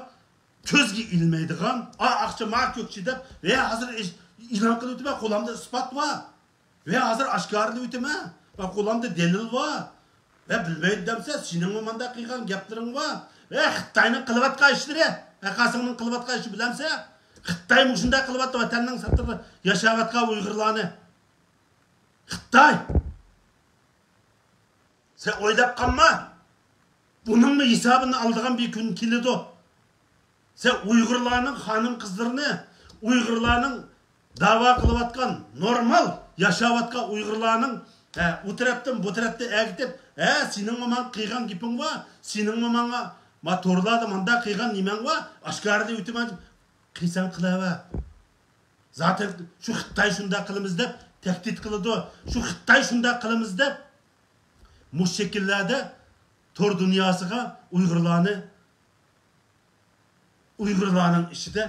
كۆزگە ئىلمەيدىغان، ئا ئاقچا ما كۆكچە دەپ، ۋە ھازىر ئېش-، ئېلان قىلىۋېتىمەن، قولۇمدا ئىسپات بار. ۋە ھازىر ئاشكارىلىۋېتىمەن. ۋە قولۇمدا دەلىل بار. ۋە بىلمەيدۇ دەمسە، سېنىڭمۇ مانداق قىلغان گەپلىرىڭ بار. ۋە خىتاينىڭ قىلىۋاتقان ئىشلىرى، ھەققاسىڭنىڭ قىلىۋاتقان ئىشى بىلەمسە؟ خىتاي مۇشۇنداق قىلىۋاتىدۇ ۋەتەننىڭ سىرتىدا ياشاۋاتقان ئۇيغۇرلارنى. خىتاي! سەن ئويلاپ قالما. بۇنىڭمۇ ھېسابىنى ئالىدىغان بىر كۈن كېلىدۇ. سەن ئۇيغۇرلارنىڭ خانىم-قىزلىرىنى، ئۇيغۇرلارنىڭ داۋا قىلىۋاتقان، نورمال ياشاۋاتقان ئۇيغۇرلارنىڭ، ھە، ئۇ تەرەپتىن بۇ تەرەپتە ئەگىتىپ، ھە، سېنىڭمۇ ماڭا قىلغان گېپىڭ بار، سېنىڭمۇ ماڭا، ما، تورلاردا مانداق قىلغان نېمەڭ بار، ئاشكارىلىۋېتىمەن، قىلساڭ قىلىۋەر. زاتەن شۇ خىتاي شۇنداق قىلىمىز دەپ تەھدىت قىلىدۇ. شۇ خىتاي شۇنداق قىلىمىز دەپ مۇشۇ شەكىللەردە تور دۇنياسىغا ئۇيغۇرلارنى، ئۇيغۇرلارنىڭ ئىچىدە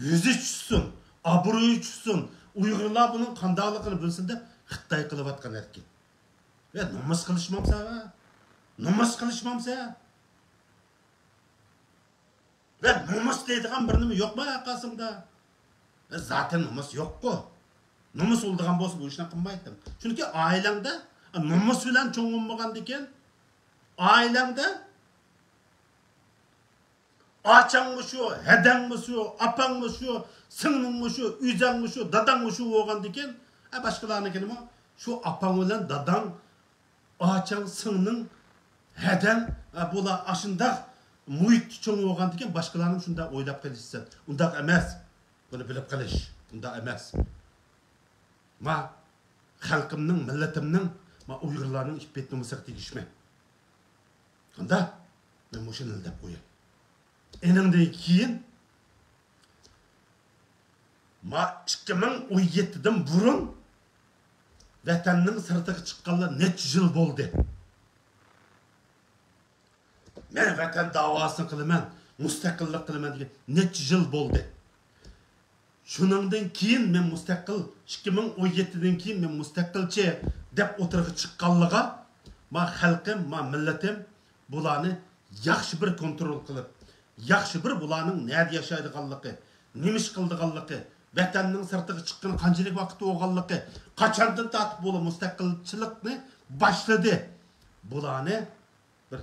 يۈزى چۈشسۇن، ئابرۇيى چۈشسۇن، ئۇيغۇرلار بۇنىڭ قانداقلىقىنى بىلسۇن دەپ خىتاي قىلىۋاتقان ھەرىكەت. ۋە نومۇس قىلىشمامسەن ۋە؟ نومۇس قىلىشمامسەن؟ ۋە نومۇس دەيدىغان بىر نېمە يوقما ئارقاسىڭدا؟ ۋە زاتەن نومۇس يوققۇ. نومۇس بولىدىغان بولسا بۇ ئىشنى قىلمايتتىم. چۈنكى ئائىلەڭدە نومۇس بىلەن چوڭ بولمىغاندىكىن، ئائىلەڭدە ئاچاڭمۇ شۇ، ھەدەڭمۇ شۇ، ئاپاڭمۇ شۇ، سىڭلىڭمۇ شۇ، ئۆزەڭمۇ شۇ، داداڭمۇ شۇ بولغاندىكىن، ئە، باشقىلارنىڭكىنىمۇ شۇ ئاپاڭ بىلەن داداڭ، ئاچاڭ، سىڭلىڭ، ھەدەڭ، ئە، بۇلار ئاشۇنداق مۇھىتتا چوڭ بولغاندىكىن باشقىلارنىمۇ شۇنداق ئويلاپ قېلىشىسەن. ئۇنداق ئەمەس. بۇنى بىلىپ قېلىش. ئۇنداق ئەمەس. ما خەلقىمنىڭ، مىللىتىمنىڭ، ما ئۇيغۇرلارنىڭ ئىپپەت نومۇسىغا تېگىشمەن. قانداق؟ مەن مۇشۇنى دەپ قوياي. ئېنىڭدىن كېيىن، ما ئىككى مىڭ ئون يەتتىدىن بۇرۇن ۋەتەننىڭ سىرتىغا چىققانلار نەچچە يىل بولدى. مەن ۋەتەن داۋاسىنى قىلىمەن، مۇستەقىللىق قىلىمەن دېگەن نەچچە يىل بولدى. شۇنىڭدىن كېيىن مەن مۇستەقىل، ئىككى مىڭ ئون يەتتىدىن كېيىن مەن مۇستەقىلچى دەپ ئوتتۇرىغا چىققانلىقىغا، ما خەلقىم، ما مىللىتىم بۇلارنى ياخشى بىر كونترول قىلىپ، ياخشى بىر بۇلارنىڭ نەدە ياشايدىغانلىقى، نېمە ئىش قىلىدىغانلىقى، ۋەتەننىڭ سىرتىغا چىققىنى قانچىلىك ۋاقىت بولغانلىقى، قاچاندىن تارتىپ بۇلار مۇستەقىلچىلىقنى باشلىدى. بۇلارنى بىر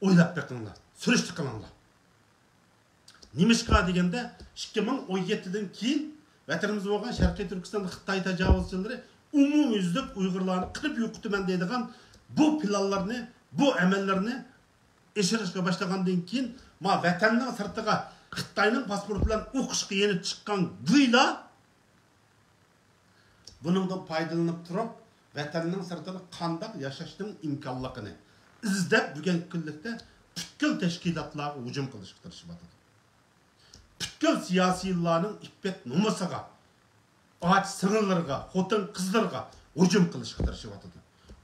ئويلاپ بېقىڭلار، سۈرۈشتە قىلىڭلار. نېمىشقا دېگەندە، ئىككى مىڭ ئون يەتتىدىن كېيىن ۋەتىنىمىز بولغان شەرقىي تۈركىستاندا خىتاي تاجاۋۇزچىلىرى ئومۇميۈزلۈك ئۇيغۇرلارنى قىرىپ يوقىتىمەن دەيدىغان بۇ پىلانلارنى، بۇ ئەمەللەرنى ئېشىرىشقا باشلىغاندىن كېيىن، ما ۋەتەننىڭ سىرتىغا خىتاينىڭ پاسپورتى بىلەن ئوقۇشقا يېنىپ چىققان گۇيلا بۇنىڭدىن پايدىلىنىپ تۇرۇپ، ۋەتەننىڭ سىرتىدا قانداق ياشاشنىڭ ئىمكانلىقىنى ئىزدەپ، بۈگۈنكى كۈنلۈكتە پۈتكۈل تەشكىلاتلارغا ھۇجۇم قىلىشقا تىرىشىۋاتىدۇ. پۈتكۈل سىياسىيلارنىڭ ئىپپەت نومۇسىغا، ئاچا سىڭىللىرىغا، خوتۇن قىزلىرىغا ھۇجۇم قىلىشقا تىرىشىۋاتىدۇ.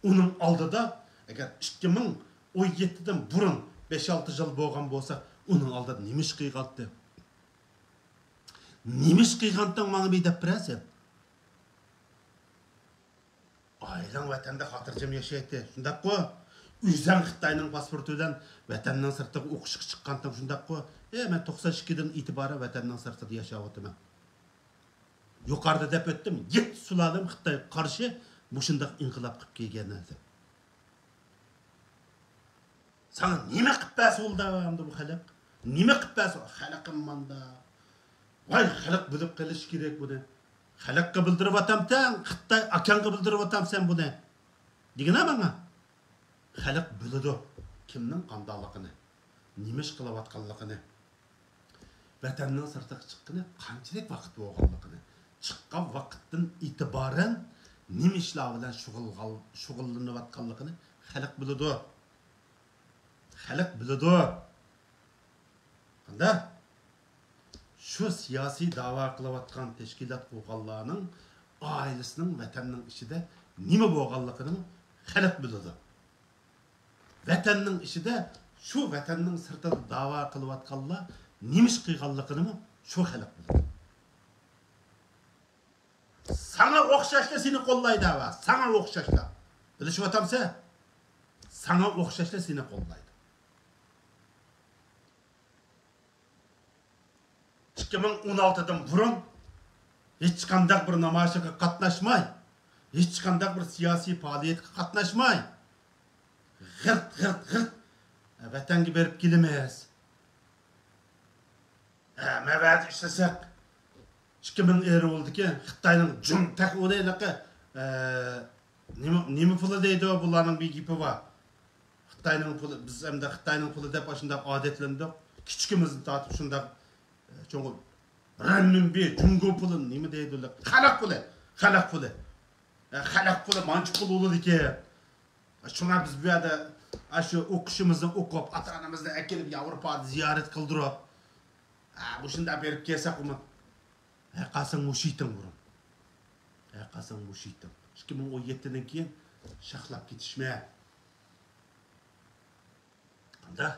ئۇنىڭ ئالدىدا، ئەگەر ئىككى مىڭ ئون يەتتىدىن بۇرۇن بەش-ئالتە يىل بولغان بولسا، ئۇنىڭ ئالدىدا نېمە ئىش قىلغانتى؟ نېمە ئىش قىلغانتىڭ ماڭا بىر دەپ بېرەسەن؟ ئائىلەڭ ۋەتەندە خاتىرجەم ياشايتتى، شۇنداققۇ؟ ئۆزەڭ خىتاينىڭ پاسپورتى بىلەن ۋەتەننىڭ سىرتىغا ئوقۇشقا چىققانتىڭ، شۇنداققۇ؟ ئە، مەن توقسان ئىككىدىن ئېتىبارەن ۋەتەننىڭ سىرتىدا ياشاۋاتىمەن. يۇقىرىدا دەپ ئۆتتۈم، يەتتە سۇلالەم خىتايغا قارشى مۇشۇنداق ئىنقىلاب قىلىپ كەلگەن ئەدى. ساڭا نېمە قىلىپ بەرسە بولدى ئەمدى بۇ خەلق؟ نېمە قىلىپ بەرسە؟ خەلقىم ماندا. ۋاي، خەلق بىلىپ قېلىشى كېرەك بۇنى. خەلققە بىلدۈرۈۋاتامسەن، خىتاي ئاكاڭغا بىلدۈرۈۋاتامسەن بۇنى؟ دېگىنە ماڭا. خەلق بىلىدۇ كىمنىڭ قانداقلىقىنى، نېمە ئىش قىلىۋاتقانلىقىنى. ۋەتەننىڭ سىرتىغا چىققىنى قانچىلىك ۋاقىت بولغانلىقىنى، چىققان ۋاقىتتىن ئېتىبارەن نېمە ئىشلار بىلەن شۇغۇلغان-، شۇغۇللىنىۋاتقانلىقىنى خەلق بىلىدۇ. خەلق بىلىدۇ. قانداق؟ شۇ سىياسىي داۋا قىلىۋاتقان تەشكىلات قۇرغانلارنىڭ ئائىلىسىنىڭ ۋەتەننىڭ ئىچىدە نېمە بولغانلىقىنىمۇ خەلق بىلىدۇ. ۋەتەننىڭ ئىچىدە، شۇ ۋەتەننىڭ سىرتىدا داۋا قىلىۋاتقانلار نېمە ئىش قىلغانلىقىنىمۇ شۇ خەلق بىلىدۇ. ساڭا ئوخشاشلا سېنى قوللايدۇ ھاۋا، ساڭا ئوخشاشلا. بىلىشىۋاتامسەن؟ ساڭا ئوخشاشلا سېنى قوللايدۇ. ئىككى مىڭ ئون ئالتىدىن بۇرۇن ھېچقانداق بىر نامايىشىغا قاتناشماي، ھېچقانداق بىر سىياسىي پائالىيەتكە قاتناشماي، غىرت، غىرت، غىرت ۋەتەنگە بېرىپ كېلىمىز. ھە، مەن ۋەدە ئىشلىسەك، ئىككى مىڭ ئېرى بولدىكى خىتاينىڭ جۇڭ تەخ ئۇنى ھېلىقى، ئە، نېمە، نېمە پۇلى دەيدۇ، بۇلارنىڭ بىر گېپى بار. خىتاينىڭ پۇلى، بىز ئەمدى خىتاينىڭ پۇلى دەپ ئاشۇنداق ئادەتلەندۇق. كىچىكىمىزدىن تارتىپ شۇنداق، ئە، چوڭ رەنمىنبى، جۇڭگو پۇلى نېمە دەيدۇ؟ خەلق پۇلى، خەلق پۇلى. ئە، خەلق پۇلى مانچە پۇل بولىدىكەن. شۇڭا بىز بۇ يەردە ئاشۇ ئوقۇشىمىزنى ئوقۇپ، ئاتا-ئانىمىزنى ئەكېلىپ ياۋروپادا زىيارەت قىلدۇرۇپ، ھە، مۇشۇنداق بېرىپ كەلسەك ئۇمۇ. ھە، قالساڭ مۇشۇ يېتىڭ بۇرۇن. ھە، قالساڭ مۇشۇ يېتىڭ. ئىككى مىڭ ئون يەتتىدىن كېيىن شاخلاپ كېتىشمە. قانداق؟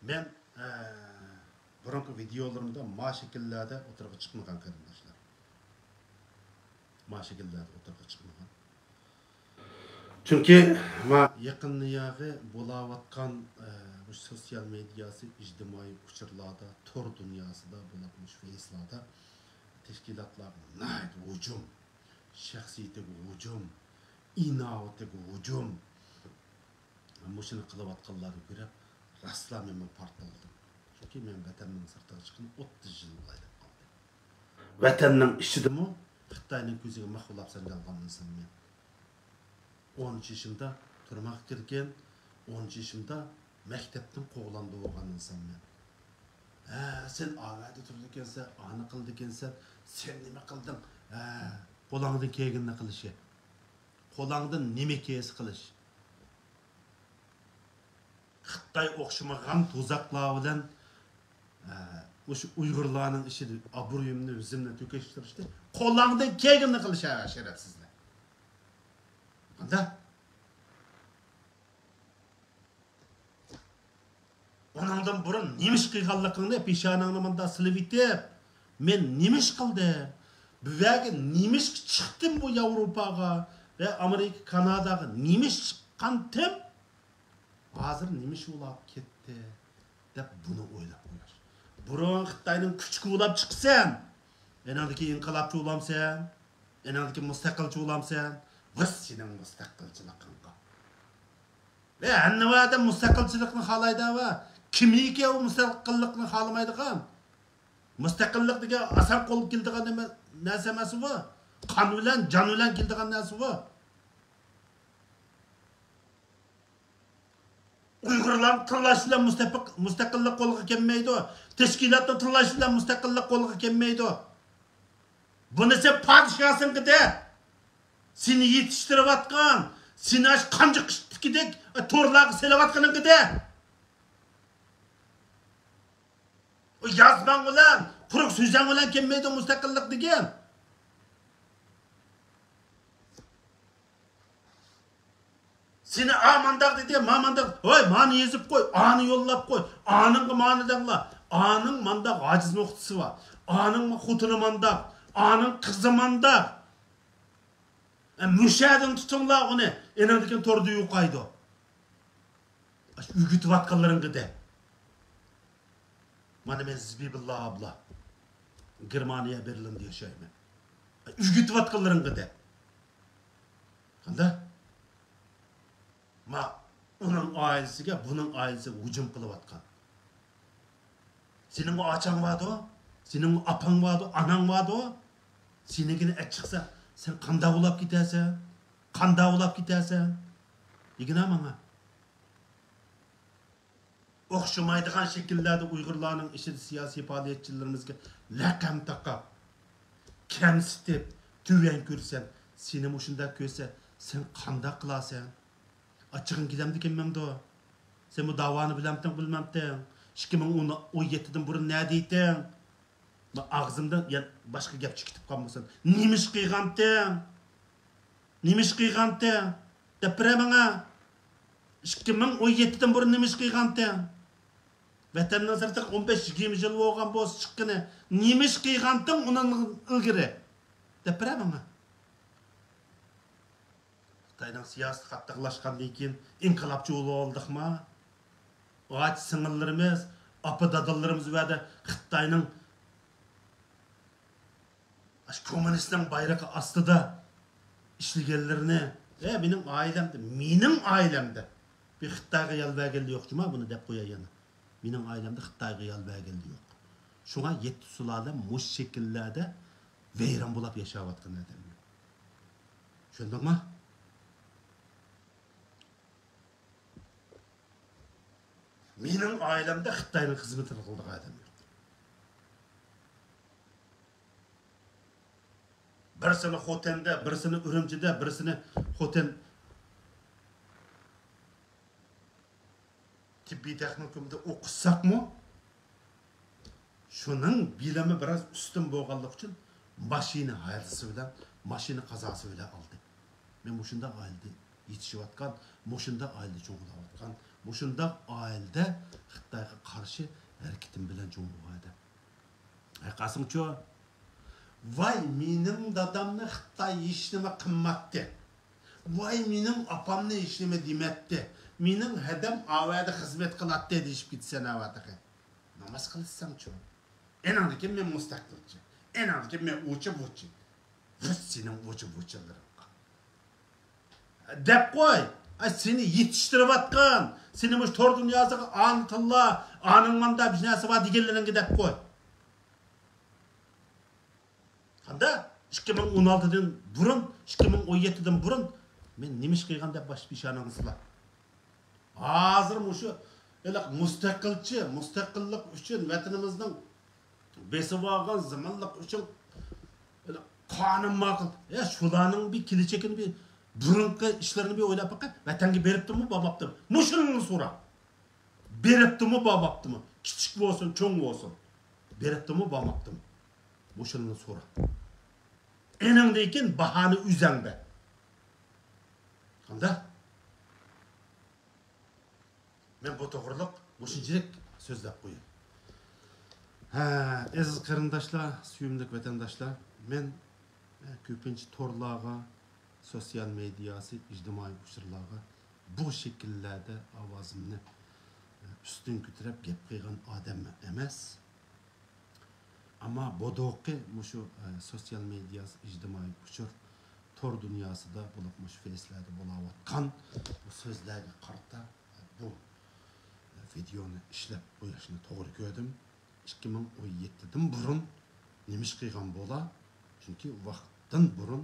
مەن، ئە، بۇرۇنقى ۋىدېئولىرىمدا ما شەكىللەردە ئوتتۇرىغا چىقمىغان، قېرىنداشلار. ما شەكىللەردە ئوتتۇرىغا چىقمىغان. چۈنكى ما يېقىندىياغى بولاۋاتقان، ئە، مۇشۇ سوتسىيال مېدىياسى، ئىجتىمائىي ئۇچۇرلاردا، تور دۇنياسىدا بولۇپ، مۇشۇ فېيسلاردا تەشكىلاتلارغا ناھايىتى ھۇجۇم، شەخسىيىتىگە ھۇجۇم، ئىناۋىتىگە ھۇجۇم. مۇشۇنى قىلىۋاتقانلارنى كۆرۈپ، راستلا مەنمۇ پارت بولدۇم. چۈنكى مەن ۋەتەننىڭ سىرتىغا چىققىلى ئوتتۇز يىل بولاي دەپ قالدى. ۋەتەننىڭ ئىچىدىمۇ خىتاينىڭ كۆزىگە ماقۇللاپ سەنگە ئالغان ئىنسان مەن. ئون ئۈچ يېشىمدا تۈرمىگە كىرگەن، ئون ئۈچ يېشىمدا مەكتەپتىن قوغلاندۇرۇلغان ئىنسان مەن. ھە، سەن ئاۋەدە تۇرىدىكەنسەن، ئانى قىلىدىكەنسەن، سەن نېمە قىلدىڭ؟ ھە، قولۇڭدىن كەلگىنىنى قىلىشى. قولۇڭدىن نېمە كەلسە قىلىش. خىتاي ئوخشىمىغان تۇزاقلار بىلەن، ئە، مۇشۇ ئۇيغۇرلارنىڭ ئىچىدە ئابرۇيۇمنى، يۈزۈمنى تۆكۈشتۈرۈشتى. قولۇڭدىن كەلگىنىنى قىلىش، ھە، شەرەپسىزلەر. قانداق؟ ئۇنىڭدىن بۇرۇن نېمە ئىش قىلغانلىقىڭنى پېشانەڭنى مۇنداق سىلىۋېتىپ، مەن نېمە ئىش قىلدىم؟ بۇ يەرگە نېمە ئىشقا چىقتىم بۇ ياۋروپاغا ۋە ئامېرىكا، كاناداغا نېمە ئىش چىققانتىم؟ ھازىر نېمە ئىش بولاپ كەتتى؟ دەپ بۇنى ئويلاپ قويۇش. بۇرۇن خىتاينىڭ كۈچۈكى بولاپ چىقىسەن، ئېنىڭدىكى ئىنقىلابچى بولامسەن، ئېنىڭدىكى مۇستەقىلچى بولامسەن، بىز سېنىڭ مۇستەقىلچىلىقىڭغا. ۋە ھەممە ئادەم مۇستەقىلچىلىقنى خالايدۇ ۋە كىمكى ئۇ مۇستەقىللىقنى خالىمايدىغان؟ مۇستەقىللىق دېگەن ئاسان قولغا كېلىدىغان نېمە، نەرسە ئەمەس بۇ. قان بىلەن، جان بىلەن كېلىدىغان نەرسە بۇ. ئۇيغۇرلارنى تىللاش بىلەن مۇستەپىق-، مۇستەقىللىق قولغا كەلمەيدۇ. تەشكىلاتنى تىللاش بىلەن مۇستەقىللىق قولغا كەلمەيدۇ. بۇنى سەن پادىشاھسەنغىدە. سېنى يېتىشتۈرۈۋاتقان، سېنى ئاشۇ قانجىق ئىتتىكىدەك تورلارغا سېلىۋاتقىنىڭغىدە. ئۇ يازماڭ بىلەن، قۇرۇق سۆزەڭ بىلەن كەلمەيدۇ مۇستەقىللىق دېگەن. سېنى ئا مانداق دېدى، ما مانداق. ھوي، مانى يېزىپ قوي، ئانى يوللاپ قوي، ئانىڭغا مانى دەڭلا. ئانىڭ مانداق ئاجىز نۇقتىسى بار. ئانىڭ خوتۇنى مانداق، ئانىڭ قىزى مانداق. ئە، مۇشەدىن تۇتۇڭلار ئۇنى، ئېنىڭدىكىن توردا يوقايدۇ. ئاشۇ ئۆگىتىۋاتقانلىرىڭغا دە. مانا مەن زىبىبىللا ئابلا. گېرمانىيە بېرلىندا ياشايمەن. ئۆگىتىۋاتقانلىرىڭغا دە. قانداق؟ ما، ئۇنىڭ ئائىلىسىگە، بۇنىڭ ئائىلىسىگە ھۇجۇم قىلىۋاتقان. سېنىڭمۇ ئاچاڭ باردۇ، سېنىڭمۇ ئاپاڭ باردۇ، ئاناڭ باردۇ. سېنىڭكىنى ئەچىقسا، سەن قانداق بولاپ كېتەسەن؟ قانداق بولاپ كېتەسەن؟ دېگىنە ماڭا. ئوخشىمايدىغان شەكىللەردە ئۇيغۇرلارنىڭ ئىچىدە سىياسىي پائالىيەتچىلىرىمىزگە لەقەم تاقاپ، كەمسىتىپ، تۆۋەن كۆرسەم، سېنى مۇشۇنداق كۆرسە، سەن قانداق قىلارسەن؟ ئاچچىقىڭ كېلەمدىكىن مەمدۇ؟ سەن بۇ داۋانى بىلەمتىڭ، بىلمەمتىڭ؟ ئىككى مىڭ ئون يەتتىدىن بۇرۇن نەدە ئىدىڭ؟ ما ئاغزىمدىن يەنە باشقا گەپ چىقىپ قالمىسۇن. نېمە ئىش قىلغانتىڭ؟ نېمە ئىش قىلغانتىڭ؟ دەپ بېرە ماڭا. ئىككى مىڭ ئون يەتتىدىن بۇرۇن نېمە ئىش قىلغانتىڭ؟ ۋەتەننىڭ سىرتىغا ئون بەش يىگىرمە يىل بولغان بولسا چىققىنى. نېمە ئىش قىلغانتىڭ ئۇنىڭ ئىلگىرى؟ دەپ بېرە ماڭا. خىتاينىڭ سىياسىتى قاتتىقلاشقاندىن كېيىن ئىنقىلابچى بولۇۋالدۇقما؟ ئاچا سىڭىللىرىمىز، ئاپا دادىلىرىمىز ۋەدە خىتاينىڭ ئاشۇ كوممۇنىستنىڭ بايرىقى ئاستىدا ئىشلىگەنلىرىنى، ھە، مېنىڭ ئائىلەمدە، مېنىڭ ئائىلەمدە بىر خىتايغا يال بەرگەنلا يوق جۇما، بۇنى دەپ قوياي يەنە. مېنىڭ ئائىلەمدە خىتايغا يال بەرگەنلا يوق. شۇڭا يەتتە سۇلالەم مۇشۇ شەكىللەردە ۋەيران بولاپ ياشاۋاتقان ئادەم يوق. چۈشەندىڭما؟ مېنىڭ ئائىلەمدە خىتاينىڭ خىزمىتىنى قىلىدىغان ئادەم يوق. بىرسىنى خوتەندە، بىرسىنى ئۈرۈمچىدە، بىرسىنى خوتەن تېببىي تېخنىكومىدا ئوقۇتساقمۇ، شۇنىڭ بىلىمى بىراز ئۈستۈن بولغانلىقى ئۈچۈن ماشىنا ھادىسىسى بىلەن، ماشىنا قازاسى بىلەن ئالدى. مەن مۇشۇنداق ئائىلىدە يېتىشىۋاتقان، مۇشۇنداق ئائىلىدە چوڭىيىۋاتقان، مۇشۇنداق ئائىلىدە خىتايغا قارشى ھەرىكىتىم بىلەن جۇڭگوغا دەپ. ھەي، قاسىڭچۇ؟ ۋاي، مېنىڭ دادامنى خىتاي ھېچنېمە قىلماتتى. ۋاي، مېنىڭ ئاپامنى ھېچنېمە دېمەتتى. مېنىڭ ھەدەم ئاۋەدە خىزمەت قىلاتتى دېيىشىپ كېتىسەن ئاۋا تېخى. ناماز قىلىسەنچۇ؟ ئېنىڭدىكى مەن مۇستەقىلچى. ئېنىڭدىكى مەن ئۇچى بۇچى. ۋۇ سېنىڭ ئۇچى بۇچىلىرىڭغا. دەپ قوي. ئاي، سېنى يېتىشتۈرۈۋاتقان، سېنى مۇشۇ تور دۇنياسىغا ئانا تىللا، ئانىڭ ماندا بىر نەرسە بار دېگەنلىرىڭگە دەپ قوي. قاندا؟ ئىككى مىڭ ئون ئالتىدىن بۇرۇن، ئىككى مىڭ ئون يەتتىدىن بۇرۇن مەن نېمە ئىش قىلغان دەپ باش پېشانىڭىزلا. ھازىر مۇشۇ ھېلىقى مۇستەقىلچى، مۇستەقىللىق ئۈچۈن ۋەتىنىمىزنىڭ بېسىۋالغان زېمىنلىق ئۈچۈن قانۇن ماقۇل. يا، شۇلارنىڭ بىر كېلىچىكىنى، بىر بۇرۇنقى ئىشلىرىنى بىر ئويلاپ باققىن. ۋەتەنگە بېرىپتىمۇ، بارماپتىمۇ؟ مۇشۇنىڭنى سورا. بېرىپتىمۇ، بارماپتىمۇ؟ كىچىك بولسۇن، چوڭ بولسۇن. بېرىپتىمۇ، بارماپتىمۇ؟ مۇشۇنىڭنى سورا. ئېنىڭدىن كېيىن باھانى ئۆزۈڭ بەر. قانداق؟ مەن بۇ توغرىلىق مۇشۇنچىلىك سۆزلەپ قوياي. ھە، ئەزىز قېرىنداشلار، سۆيۈملۈك ۋەتەنداشلار، مەن، ئە، كۆپىنچە تورلارغا، سوتسىيال مېدىياسى، ئىجتىمائىي ئۇچۇرلارغا بۇ شەكىللەردە ئاۋازىمنى، ئە، ئۈستۈن كۆتۈرۈپ گەپ قىلغان ئادەم ئەمەس. ئەمما بودۇقى مۇشۇ، ئە، سوتسىيال مېدىياسى، ئىجتىمائىي ئۇچۇر، تور دۇنياسىدا بولۇپ مۇشۇ فېيسلەردە بولاۋاتقان بۇ سۆزلەرگە قارىتا، ئە، بۇ، ئە، ۋىدېئونى ئىشلەپ قويۇشنى توغرا كۆردۈم. ئىككى مىڭ ئون يەتتىدىن بۇرۇن نېمە ئىش قىلغان بولا؟ چۈنكى ۋاقىتتىن بۇرۇن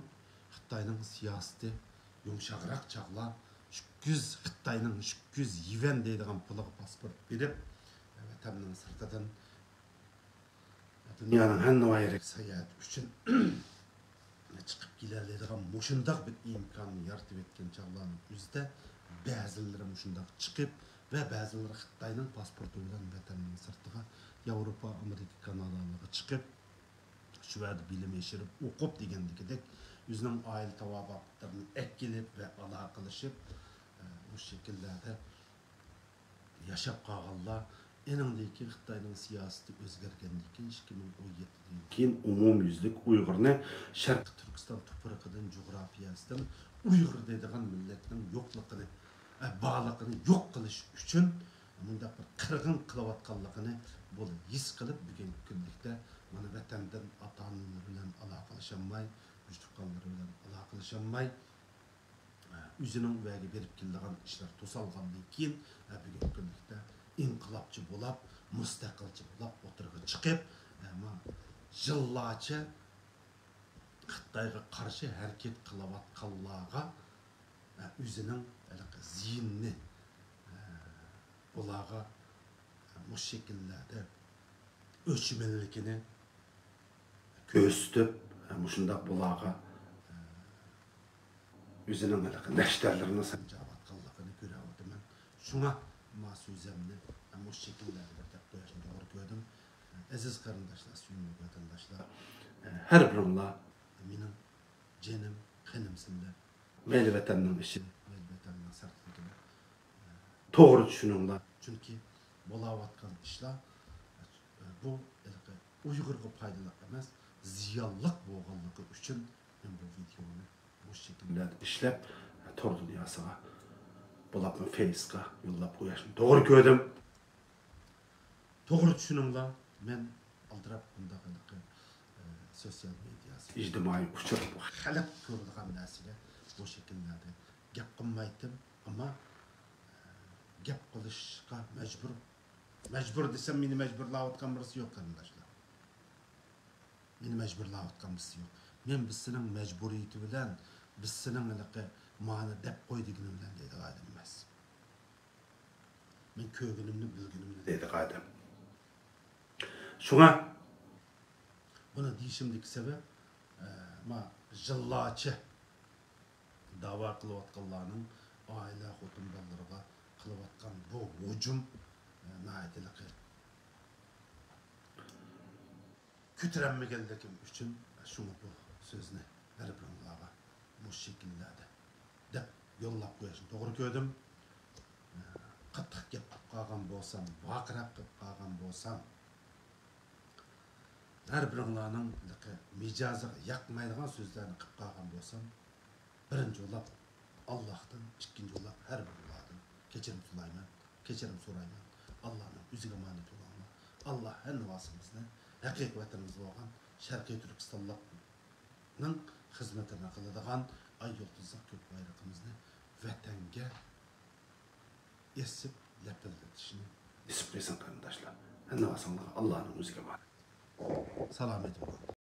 خىتاينىڭ سىياسىتى يۇمشاقراق چاغلار، ئۈچ يۈز، خىتاينىڭ ئۈچ يۈز يۈەن دەيدىغان پۇلىغا پاسپورت بېرىپ، ۋەتەننىڭ سىرتىدىن دۇنيانىڭ ھەر ناھىيەلىرىگە ساياھەت ئۈچۈن چىقىپ كېلەلەيدىغان مۇشۇنداق بىر ئىمكاننى يارىتىۋەتكەن چاغلارنىڭ ئۆزىدە بەزىلىرى مۇشۇنداق چىقىپ ۋە بەزىلىرى خىتاينىڭ پاسپورتى بىلەن ۋەتەننىڭ سىرتىغا، ياۋروپا، ئامېرىكا، كانادالارغا چىقىپ، شۇ يەردە بىلىم ئېشىرىپ، ئوقۇپ دېگەندىكىدەك ئۆزىنىڭ ئائىلە تاۋابىئاتلىرىنى ئەكېلىپ ۋە ئالاقىلىشىپ، ئە، مۇشۇ شەكىللەردە ياشاپ قالغانلار، ئېنىڭدىن كېيىن خىتاينىڭ سىياسىتى ئۆزگەرگەندىن كېيىن، ئىككى مىڭ ئون يەتتىدىن كېيىن ئومۇميۈزلۈك ئۇيغۇرنى شەرقىي تۈركىستان تۇپرىقىدىن، جۇغراپىيەسىدىن ئۇيغۇر دەيدىغان مىللەتنىڭ يوقلۇقىنى، ئە، بارلىقىنى يوق قىلىش ئۈچۈن مۇنداق بىر قىرغىن قىلىۋاتقانلىقىنى بۇ ھېس قىلىپ، بۈگۈنكى كۈنلۈكتە مانا ۋەتەندىن ئاتا-ئانىلىرى بىلەن ئالاقىلىشالماي، تۇغقانلىرى بىلەن ئالاقىلىشالماي، ئۆزىنىڭ ئۇ يەرگە بېرىپ كېلىدىغان ئىشلار توسالغاندىن كېيىن، بۈگۈنكى كۈنلۈكتە ئىنقىلابچى بولاپ، مۇستەقىلچى بولاپ ئوتتۇرىغا چىقىپ، يىللارچە خىتايغا قارشى ھەرىكەت قىلىۋاتقانلارغا، ئۆزىنىڭ ھېلىقى زىيىنىنى، ئۇلارغا مۇشۇ شەكىللەردە ئۆچمەنلىكىنى كۆرسىتىپ، مۇشۇنداق بۇلارغا ئۆزىنىڭ ھېلىقى نەشتەرلىرىنى سانجاۋاتقانلىقىنى كۆرۈۋاتىمەن. شۇڭا ما سۆزۈمنى مۇشۇ شەكىللەردە بىر دەپ قويۇشنى توغرا كۆردۈم. ئەزىز قېرىنداشلار، سۆيۈملۈك ۋەتەنداشلار، ھەر بىرىڭلار مېنىڭ جېنىم، قېنىمسىلەر. مەيلى ۋەتەننىڭ ئىچى، مەيلى ۋەتەننىڭ سىرتىدىكىلەر، توغرا چۈشىنىڭلار. چۈنكى بولاۋاتقان ئىشلار، بۇ ھېلىقى ئۇيغۇرغا پايدىلىق ئەمەس، زىيانلىق بولغانلىقى ئۈچۈن مەن بۇ ۋىدېئونى بۇ شەكىلدە ئىشلەپ، تور دۇنياسىغا، بولۇپمۇ فېيسقا يوللاپ قويۇشنى توغرا كۆردۈم. توغرا چۈشىنىڭلار، مەن ئالدىراپ بۇنداق ھېلىقى، ئە، سوتسىيال مېدىياسى، ئىجتىمائىي ئۇچۇر، خەلق كۆرىدىغان نەرسىگە بۇ شەكىللەردە گەپ قىلمايتتىم. ئەمما، ئە، گەپ قىلىشقا مەجبۇر. مەجبۇر دېسەم، مېنى مەجبۇرلاۋاتقان بىرسى يوق، قېرىنداشلار. مېنى مەجبۇرلاۋاتقان بىرسى يوق. مەن بىرسىنىڭ مەجبۇرىيىتى بىلەن، بىرسىنىڭ ھېلىقى مانا دەپ قوي دېگىنى بىلەن دەيدىغان ئادەم ئەمەس. مەن كۆرگىنىمنى، بىلگىنىمنى دەيدىغان ئادەم. شۇڭا بۇنى دېيىشىمدىكى سەۋەب، ئە، ما يىللارچە داۋا قىلىۋاتقانلارنىڭ ئائىلە، خوتۇن بالىلىرىغا قىلىۋاتقان بۇ ھۇجۇم، ئە، ناھايىتى ھېلىقى كۆتۈرەلمىگەنلىكىم ئۈچۈن، شۇڭا بۇ سۆزنى ھەر بىرىڭلارغا مۇشۇ شەكىللەردە دەپ يوللاپ قويۇشنى توغرا كۆردۈم. قاتتىق گەپ قالغان بولسام، ۋارقىراپ قېلىپ قالغان بولسام، ھەر بىرىڭلارنىڭ مىجەزىگە ياقمايدىغان سۆزلەرنى قىلىپ قالغان بولسام، بىرىنچى بولاپ ئاللاھتىن، ئىككىنچى بولاپ ھەر بىرىڭلاردىن كەچۈرۈم سورايمەن، كەچۈرۈم سورايمەن. ئاللانىڭ ئۆزىگە ئامانەت بولۇڭلار. ئاللا ھەر نەۋاسىمىزنى ھەقىقىي ۋەتىنىمىز بولغان شەرقىي تۈركىستانلىقنىڭ خىزمىتىنى قىلىدىغان ئاي يۇلتۇزلۇق كۆك بايرىقىمىزنى ۋەتەنگە ئېسىپ لەپىلدىتىشنى نېسىپ قىلسۇن، قېرىنداشلار. ھەر نەۋاسىڭلارغا ئاللانىڭ ئۆزىگە ئامانەت. سالامەت بولۇڭ.